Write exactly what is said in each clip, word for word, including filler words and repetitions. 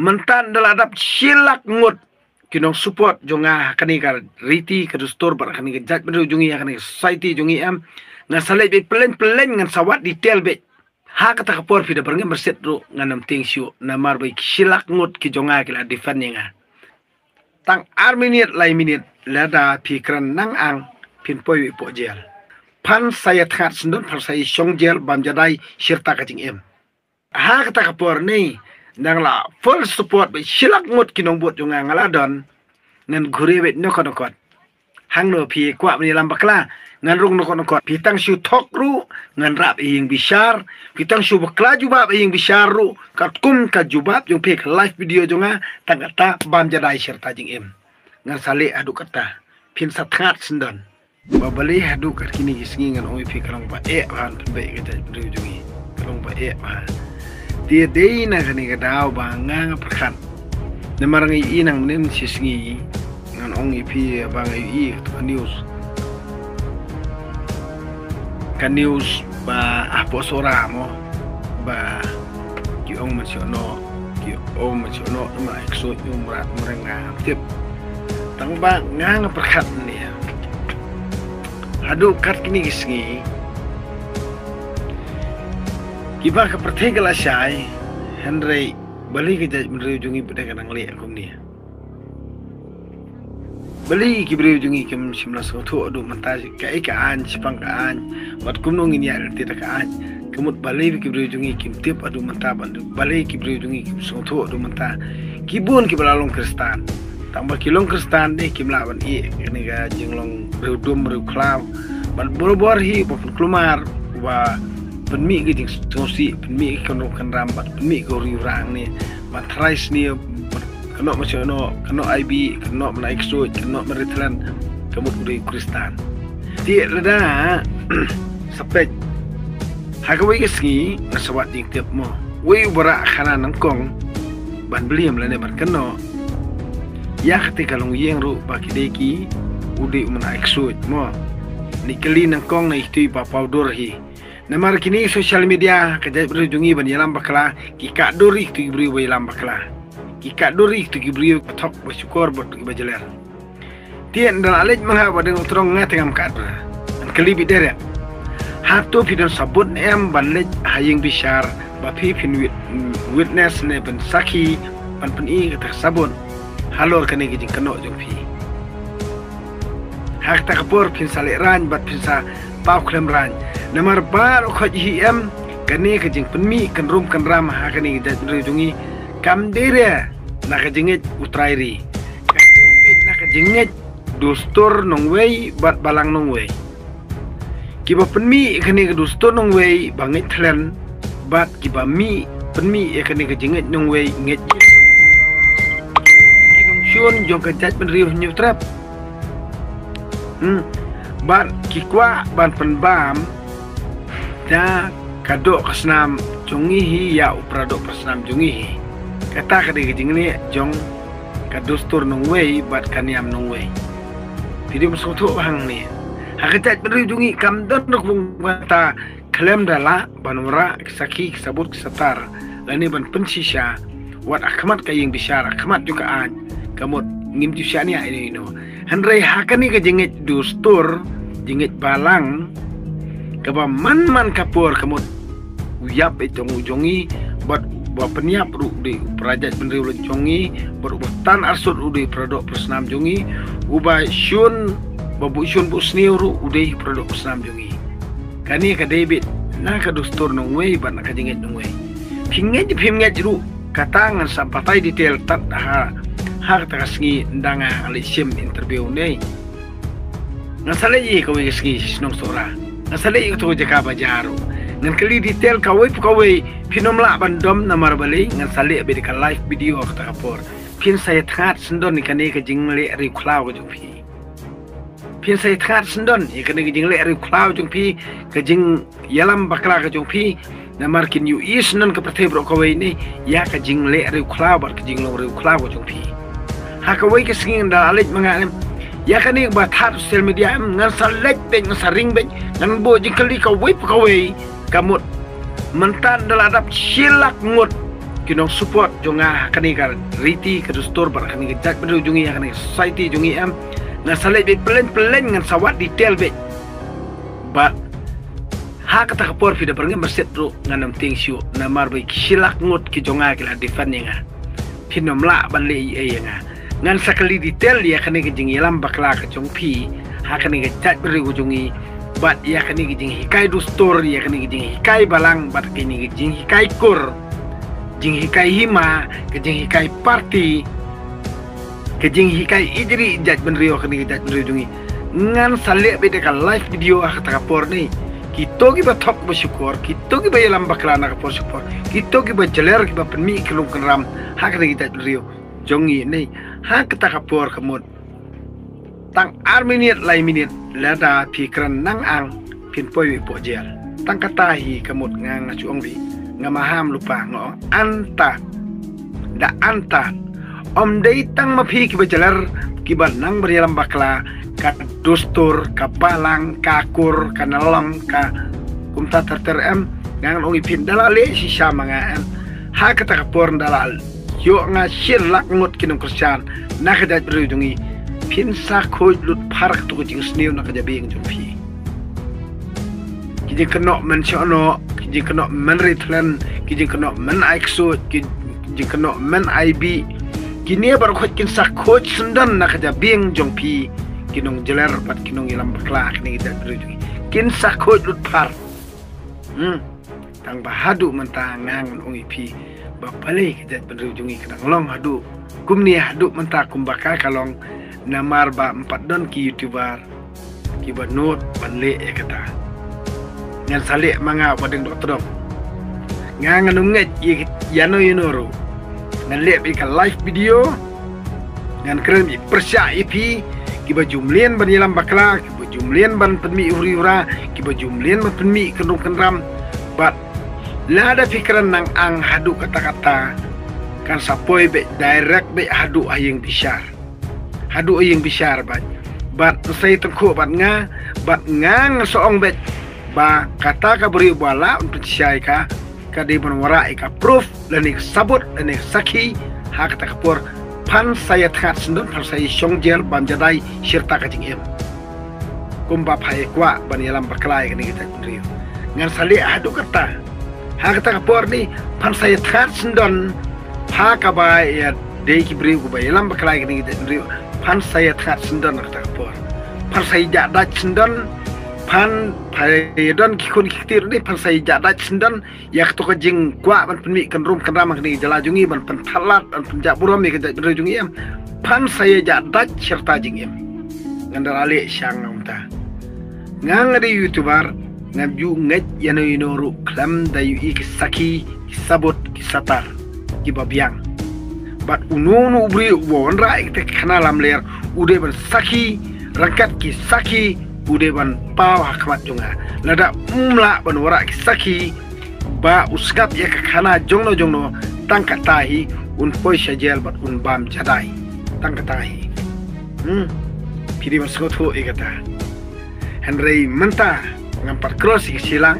Mynta da la dap shi lak ngut ki nong support jong nga ha kane ka riti ka dustur bad ha kane ka jaitbynriew jong ngi, ha kane ka society jong ngi em. Ngan sa leit beit pyllein pyllein, ngan sa wad detail beit. Ha kata ka por phi da byrngem byrsit ruh ngan ym tieng shuh, namar ba ki shi lak ngut ki jong nga ki la defend ïa nga. Tang ar minit lai minit lada phi kren nang ang phin poi wei poh jel. Phan sa ïa thngat syndon, phan sa ïa shong jel, bam jadai shirta ka jingim. Ha kata ka por ne, nang la full support bad shi lak ngut ki nongbud jong nga, nga la don. Ngan khuria beit nokot nokot. Hangno phi kwah ban ïalam bakla, ngan rung nokot nokot. Phi tang shu thok ruh ngan rap ïa ïing bishar. Phi tang shu bakla jubab ïa ïing bishar ruh, katkum ka jubab jong phi ka live video jong nga, tang kata bam jadai shirta jingim. Ngan sa leh haduh kata. Phin sa thngat syndon. Ba balei haduh kat kine ki sngi ngan ong ïa phi ka long ba eh bha ban pynbeit ka jaitbynriew jong ngi. Ka long ba eh bha. Te dei na kane ka daw ba nga nga pyrkhat. Namar nga ïohi nang mynnin shi sngi ngan ong ïa phi ba nga ïohi ka news. Ka news ba hapoh Sohra mo, ba ki ong mynshwa noh, ki ong mynshwa noh, namar ai ksuid, namar mreng, nga ngam tip. Tang ba nga nga pyrkhat ne. Haduh kat kine ki sngi, kiba ka pyrthei ka la shai, hynrei balei ka jaitbynriew jong ngi pat ka nang leh kumne. Balei ki briew jong ngi kim shym la sngewthuh haduh mynta, kaei ka aiñ, shaphang ka aiñ, bad kumno ngin ïaid lynti da ka aiñ. Ka mut balei ki briew jong ngi kim tip haduh mynta, bad balei ki briew jong ngi kim sngewthuh haduh mynta. Ki bun kiba la long Khristan, tang ba ki long Khristan ne kim lah ban ïeh kane ka jinglong riewdum riewkhlaw. Bad barabor hi ba pynkulmar, ba pynmih ka jingsngewsih, pynmih ka kynrum kynram, bad pynmih ka uri u rang ne, ban tharai sniew, ban kynnoh mynshwa noh, kynnoh ai bih, kynnoh ban ai ksuid, kynnoh ban ri thlen, ka mut u dei u Khristan. Te lada sa peit ha kawei ka sngi, nga sa wad jingtip mo. Wei u ba rah khana nyngkong ban bliem lane ban kynnoh ïa kata ka longïing ruh ba ki dei ki, u dei u man ai ksuid mo. Ni kali nyngkong na itu i ba pawdur hi. Namar kine social media ka jaitbynriew jong ngi ban ïalam bakla, ki kah dur ïa kitu ki briew ba ïalam bakla. Ki kah dur ïa kitu ki briew ba thok ba shukor bad ba jler. Te ynda la leit ma nga ba dang u trong nga te ngam kah dur. Ngan kylli beit direct. Hato phi don sabut ne em ban leit ha ïing bishar ba phi phin wit-, witness ne ban sakhi ban pyni kata ka sabut halor kane ka jingkynnoh jong phi? Ha kata ka por phin sa lehraiñ bad phin sa paw khlem raiñ. Namar baroh khoit hi em, kane ka jingpynmih kynrum kynram ha kane ka jaitbynriew jong ngi kam dei re na ka jingngeit u trai ri. Ka dei na ka jingngeit dustur nongwei bad balang nongwei. Kiba pynmih kane ka dustur nongwei ba ngeit thlen, bad kiba mih, pynmih ïa kane ka jingngeit nongwei ngeit. Ki nongshun jong ka jaitbynriew Hynñiewtrep. Hmm. Bad ki kwah ban pynbam da ka doh ka snam jong ngi hi ïa u para doh para snam jong ngi hi. Kata ka dei ka jingleh jong ka dustur nongwei bad ka niam nongwei. Phi dei ban sngewthuh ba hangne ha ka jaitbynriew jong ngi kam don ruh kata khlem da lah ban wanrah ki sakhi ki sabut ki satar lane ban pynshisha wat ha khmat ka ïing bishar, ha khmat jong ka aiñ, ka mut ngim ju shaniah ïano ïano. Hynrei ha kane ka jingngeit dustur, jingngeit balang, kaba man man ka por ka mut u ïap ïa u jong ngi, bad uba pynïap ruh u dei u para jaitbynriew la jong ngi, bad uba tan arsut u dei u para doh para snam jong ngi, uba shun, ba buh shun buh sniew ruh u dei u para doh para snam jong ngi. Kane ka dei beit na ka dustur nongwei bad na ka jingngeit nongwei. Phi ngeit phim ngeit ruh, kata ngan sa batai detail tad ha, ha kata ka sngi ynda nga leit shim interview ne. Ngan sa leit ïa kawei ka sngi shnong Sohra. Ngan sa leit ïa kato ka jaka ba jia ruh. Ngan kylli detail kawei pa kawei, phin ym lah ban dom namar balei, ngan sa leh beit ka live video kata ka por. Phin sa ïa thngat syndon ïa kane ka jingleh riewkhlaw ka jong phi. Phin sa ïa thngat syndon ïa kane ka jingleh riewkhlaw jong phi, ka jingïalam bakla ka jong phi. Namar kin ïohi syndon ka pyrthei baroh kawei ne ïa ka jingleh riewkhlaw bad ka jinglong riewkhlaw ka jong phi. Ha kawei ka sngi ynda la leit ma nga ne ïa kane ba thad social media em, ngan sa leit beit, ngan sa ring beit, ngan buh jingkylli kawei pa kawei. Ka mut mynta ynda la dap shi lak ngut ki nong support jong nga ha kane ka riti ka dustur bad ha kane ka jaitbynriew jong ngi, ha kane ka society jong ngi em. Ngan sa leh beit pyllein pyllein, ngan sa wad detail beit. Bad ha kata ka por phi da byrngem byrsit ruh ngan ym tieng shuh, namar ba ki shi lak ngut ki jong nga ki la defend ïa nga. Phin ym lah ban leh ei ei ïa nga. Ngan sa kylli detail ïa kane ka jingïalam bakla ka jong phi ha kane ka jaitbynriew ka jong ngi, bad ïa kane ka jinghikai dustur, ïa kane ka jinghikai balang, bad kane ka jinghikai kur, jinghikai hima, ka jinghikai party, ka jinghikai ijri jaitbynriew ha kane ka jaitbynriew jong ngi. Ngan sa leh beit da ka live video ha kata ka por ne. Kito kiba thok ba shukor, kito kiba ïalam bakla na ka por shukor, kito kiba jler kiba pynmih kynrum kynram ha kane ka jaitbynriew jong ngi ne. Ha kata ka por ka mut, tang ar minit lai minit, lada phi kren nang ang, phin poi beit hapoh jel. Tang kata hi ka mut, nga nga shu ong beit, nga maham lypa, nga ong anta, da anta. Ym dei tang ma phi kiba jler, kiba nang ban ïalam bakla, ka dustur, ka balang, ka kur, ka nalong, ka kumta ter ter em. Nga ngan ong ïa phi, da la leh shisha ma nga em. Ha kata ka por da la ïoh nga shi lak ngut ki nong Khristan na ka jaitbynriew jong ngi. Phin sa khuid lut phar katto ka jingsniew na ka jabieng jong phi. Ki jingkynnoh men shohnoh, ki jingkynnoh men ri thlen, ki jingkynnoh men ai ksuid, ki jingkynnoh men ai bih. Kine baroh khoit kin sa khuid syndon na ka jabieng jong phi, ki nong jler bad ki nong ïalam bakla ha kane ka jaitbynriew jong ngi. Kin sa khuid lut phar. Hmm. Tang ba haduh mynta nga ngan ong ïa phi ba balei ka jaitbynriew jong ngi ka dang long haduh kumne, haduh mynta kumba ka ka long, namar ba ym pat don ki YouTuber kiba nud ban leh ïa kata. Ngan sa leh ma nga uba dang doh tdong. Nga ngan ym ngeit ïa, ïano ïano ruh. Ngan leh beit ka live video. Ngan kren beit pyrshah ïa phi kiba ju mlien ban ïalam bakla, kiba ju mlien ban pynmih huri hura, kiba ju mlien ban pynmih kynrum kynram. Bad lada phi kren nang ang haduh katta katta, kan sa poi beit direct beit haduh ha ïing bishar. Haduh ha ïing bishar beit. Bad sa ïa tyngkhuh bad nga, bad nga ngan sa ong beit ba kata ka briew ba lah ban pynshai ka, ka dei ban wanrah ïa ka proof lane ka sabut lane ka sakhi ha kata ka por. Phan sa ïa thngat syndon, phan sa ïa shong jel bam jadai shirta ka jingim. Kumba pha ïa kwah ban ïalam bakla ïa kane ka jaitbynriew. Ngan sa leh haduh katta. Ha kata ka por ne phan sa ïa thngat syndon ha kaba ïa dei ki briew kiba ïalam bakla ïa kane ka jaitbynriew. Phan sa ïa thngat syndon ha kata ka por. Phan sa ïa jah dait syndon. Phan pha ïa don ki khun ki kti ruh ne phan sa ïa jah dait syndon. Ïa kato ka jingkwah ban pynmih kynrum kynram ha kane ka jylla jong ngi, ban pynthalat, ban pynjah burom ïa ka jaitbynriew jong ngi em. Phan sa ïa jah dait shirta jingim. Ngan da la leh shang nga mynta. Nga nga dei YouTuber, ngam ju ngeit ïano ïano ruh khlem da ïohi ki sakhi, ki sabut, ki satar kiba biang. Bad uno uno u briew uba wanrah ïa kita ki khana lamler u dei ban sakhi ryngkat ki sakhi, u dei ban paw ha khmat jong nga. Lada um lah ban wanrah ki sakhi ba u sngap ïa ka khana jongno jongno, tang kata hi un poi sha jel bad un bam jadai. Tang kata hi. Hmm. Phi dei ban sngewthuh ïa kata. Hynrei mynta ngam pat cross ïa ka shilang.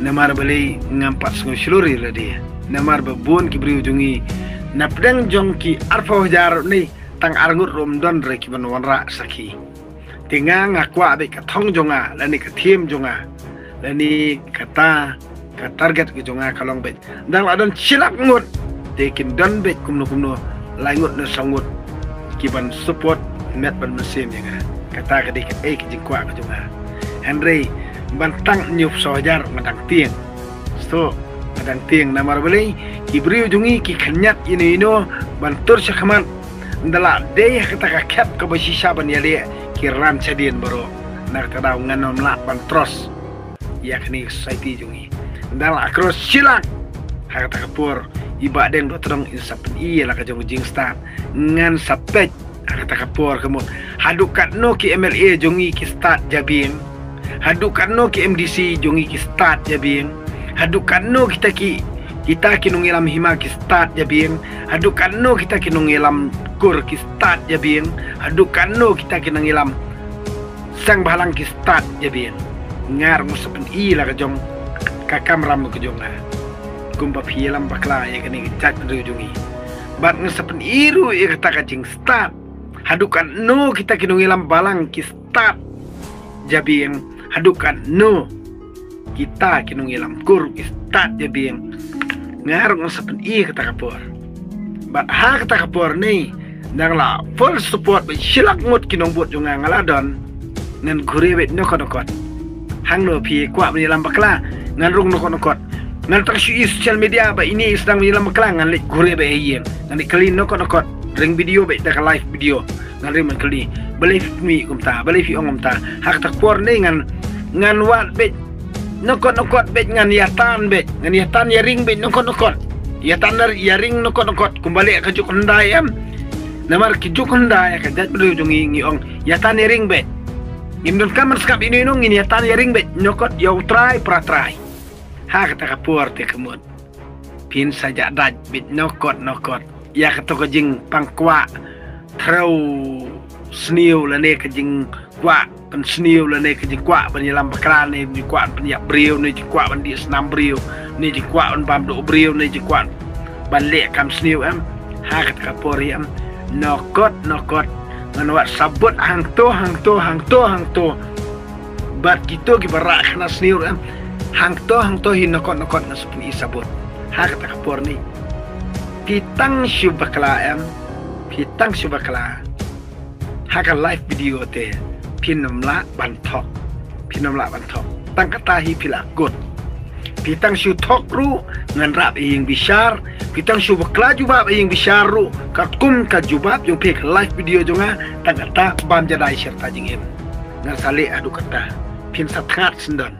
Namar balei? Ngam pat sngew shlur ïa lade. Namar ba bun ki briew jong ngi na pdeng jong ki arphew hajar ne tang ar ngut ruh ym don re kiban wanrah sakhi. Te nga nga kwah beit ka thong jong nga lane ka theme jong nga lane kata ka target ka jong nga ka long beit, dang la don shi lak ngut te kin don beit kumno kumno lai ngut ne saw ngut kiban support met ban mynsiem ïa nga. Kata ka dei kaei ka jingkwah ka jong nga. Hynrei ban tang hynñiewphew saw hajar nga dang tieng. Sngewthuh, nga dang tieng. Namar balei? Ki briew jong ngi ki khynñiat ïano ïano ban tur sha khmat. Ynda la dei ha kata ka khep kaba shisha ban ïaleh, ki ran shadien baroh. Na kata ka daw ngan ym lah ban trust ïa kane ka society jong ngi. Ynda la cross shi lak ha kata ka por, i Bahdeng Dohtdong in sa pyni ïa la ka jong ka jingstad. Ngan sa peit ha kata ka por ka mut haduh katno ki MLA jong ngi ki stad jabieng. Haduh katno ki MDC jong ngi ki stad jabieng. Haduh katno kita ki, kita ki nongïalam hima ki stad jabieng. Haduh katno kita ki nongïalam kur ki stad jabieng. Haduh katno kita ki nongïalam seng bhalang ki stad jabieng. Nga ruh ngan sa pyni la ka jong ka kamram ka jong nga. kumba phi ïalam bakla ïa kane ka jaitbynriew jong ngi. Bad ngan sa pyni ruh ïa kata ka jingstad, haduh katno kita ki nongïalam balang ki stad jabieng, haduh katno kita ki nongïalam kur ki stad jabieng. Nga ruh ngan sa pyni kata ka por. Bad ha kata ka por ne, nang la full support bad shi lak ngut ki nongbud jong nga, nga la don. Ngan kure bad nokot nokot. Hangno phi kwah ban ïalam bakla, ngan rung nokot nokot. Ngan tang shu i social media ba ine i sdang ban ïalam bakla, ngan leit kure bad ïing. Ngan leit kylli nokot nokot. Ring video bad da ka live video. Ngan ring ban kylli. Balei phi mih kumta, balei phi ong kumta. Ha kata ka por ne ngan, ngan wad bad nokot nokot bad, ngan ïatan bad, ngan ïatan ïaring bad nokot nokot. Ïatan ïaring nokot nokot kumba leh ka juk hyndai em. Namar ka juk hyndai ka jaitbynriew jong ngi, ngi ong ïatan ïaring bad. Ngim donkam ban sngap ino ino, ngin ïatan ïaring bad nokot ïa u trai para trai. Ha kata ka por te ka mut phin sa jah dait bad nokot nokot ïa kato ka jingpang kwah threw sniew lane ka jingkwah pynsniew lane ka jingkwah ban ïalam bakla ne jingkwah ban pynïap briew ne jingkwah ban dih snam briew ne jingkwah ban bam duh briew ne jingkwah ban leh kam sniew em. Ha kata ka por em, nokot nokot ngan wad sabut hangto hangto hangto hangto. Bad kito kiba rah khana sniew em, hangto hangto hi nokot nokot ngan sa pyni sabut. Ha kata ka por ne phi tang shu bakla em, phi tang shu bakla. Ha ka live video te phin ym lah ban thok, phin ym lah ban thok. Tang kata hi phi la kut. Phi tang shu thok ruh ngan rah ïing bishar, phi tang shu bakla jubab ïing bishar ruh katkum ka jubab jong phi ka live video jong nga. Tang kata bam jadai syrta jingim. Ngan sa leh haduh kata, phin sa thngat syndon.